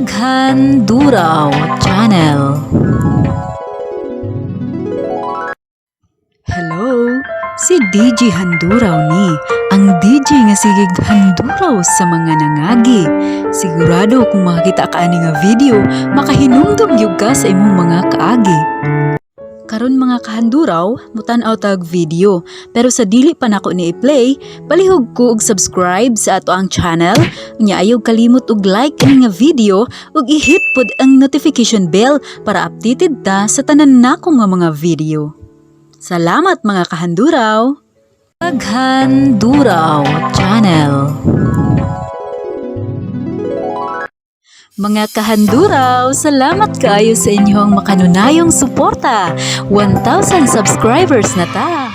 Handuraw Channel. Hello! Si DJ Handuraw ni, ang DJ nga sigig handuraw sa mga nangagi. Sigurado kung makakita ka ani nga video, makahinumdum gyud ka sa imong mga kaagi. Karon, mga kahanduraw, mutan-aw tag video. Pero sa dili pa nako ni i-play, palihog ko og subscribe sa ato ang channel. Unya ayaw kalimot og like ani nga video ug i-hit pod ang notification bell para updated ta sa tanan nako nga mga video. Salamat, mga kahanduraw! Paghanduraw Channel. Mga kahanduraw, salamat kaayo sa inyong makanunayong suporta. 1,000 subscribers na ta!